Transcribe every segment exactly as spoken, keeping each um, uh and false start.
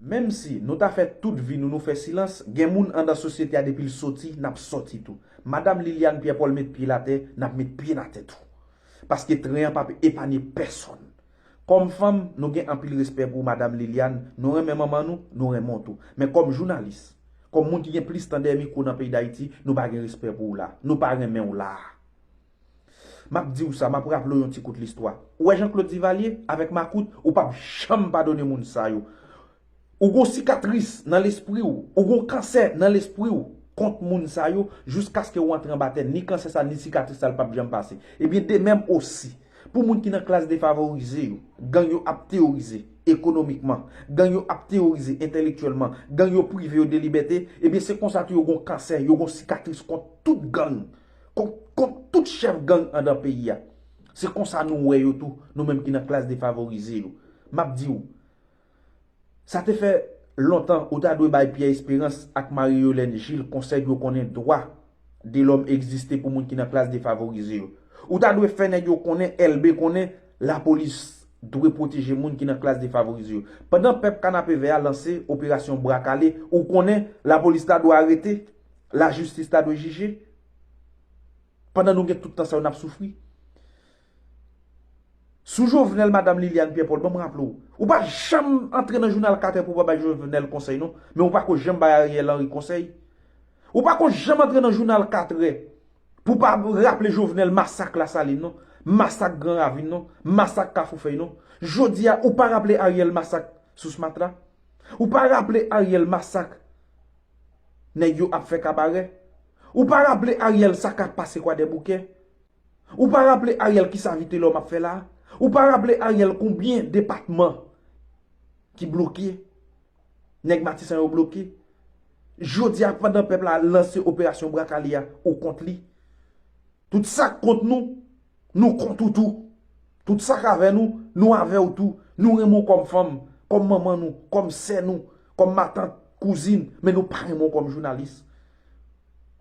Menm si nou ta fè tout vi nou, nou fè silans, gen moun andan sosyete a depi l soti, n ap sòti tou. Madanm Liliane Pierre Paul met pye l atè, n ap met pye n atè tou. Paske tren an p ap epanye pèsonn. Kòm fanm, nou gen anpil respè pou ou, Madanm Liliane, nou renmen manman nou, nou renmen w tou. Men kòm jounalis, kòm moun ki gen plis tan dèyè mikwo nan peyi Dayiti, nou pa gen respè pou ou la. Nou pa renmen w la. M ap di w sa, m ap raple w yon ti kout listwa. Ou wè Jean Claude Duvalier avèk makout, ou p ap janm padone moun sa yo. Ou gon sikatris nan lespri w, ou gon kansè nan lespri w kont moun sa yo, jiskaske ou antre anba tè, ni kansè sa, ni sikatris sa, l p ap janm pase. Ebyen, de menm osi, pou moun ki nan klas defavorize yo, gang yo ap teworize ekonomikman, gang yo ap teworize entèlektyèlman, gang yo prive yo de libète, ebyen, se konsa tou yo gon kansè, yo gon sikatris kont tout gang, kont, kont tout chèf gang andan peyi a. Se konsa nou wè yo tou, nou menm ki nan klas defavorize yo. M ap di w, sa te fè lontan ou ta dwe bay Pierre Espérance ak Marie Yolène Gilles konsèy pou yo konnen dwa de lòm egziste pou moun ki nan klas defavorize yo. Ou ta dwe fè nèg yo konnen, L B konnen, lapolis dwe pwoteje moun ki nan klas defavorize yo. Pandan pèp Kanapevè a lanse operasyon Bra Kale, ou konnen lapolis ta dwe arete, lajistis ta dwe jije. Pandan nou gen tout tan sa yo n ap soufri. Sou Jovenel, Madanm Liliane Pierre Paul, ban m raple w, ou pa janm antre nan jounal Katrè pou w pa bay Jovenel konsèy non, men ou pa ko janm bay Ariel Henry konsèy. Ou pa ko janm antre nan jounal Katrè pou w pa raple Jovenel masak Lasalin non, masak Gran Ravin non, masak Kafou Fèy non. Jodi a, ou pa raple Ariel masak Sousmatra. Ou pa raple Ariel masak nèg yo ap fè kabarè. Ou pa raple Ariel sa k ap pase Kwadèboukè. Ou pa raple Ariel kisa Vitelòm ap fè la. Ou pa raple Ariel konbyen depatman ki bloke. Nèg Matisan yo bloke. Jodi a, pandan pèp la lanse operasyon Bra Kale a, ou kont li. Tout sa k kont nou, nou kont ou tou. Tout sa k avè nou, nou avè w tou. Nou renmen w kòm fanm, kòm manman nou, kòm sè nou, kòm matant, kouzin, men nou pa renmen w kòm jounalis.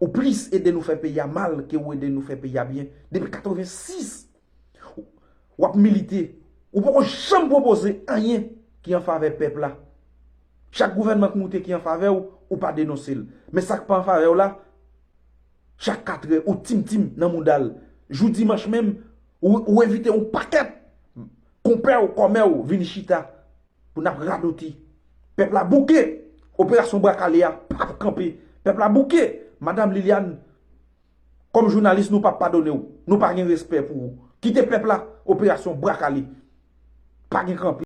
Ou plis ede nou fè peyi a mal ke ou ede nou fè peyi a byen. Depi katrevensis, w ap milite. Ou poko janm pwopoze anyen ki an favè pèp la. Chak gouvènman k moute ki an favè w, ou pa denonse l. Men sa k pa an favè w la, chak katrè, ou tim tim nan mouda l. Jou dimanch menm, ou, ou envite yon pakèt konpè w, kòmè w vin chita pou n ap radoti. Pèp la bouke, operasyon Bra Kale a p ap kanpe. Pèp la bouke, Madanm Liliane, kòm jounalis, nou p ap padone w. Nou pa gen respè pou ou. Kite pèp la, operasyon Bra Kale. Pa gen kanpe.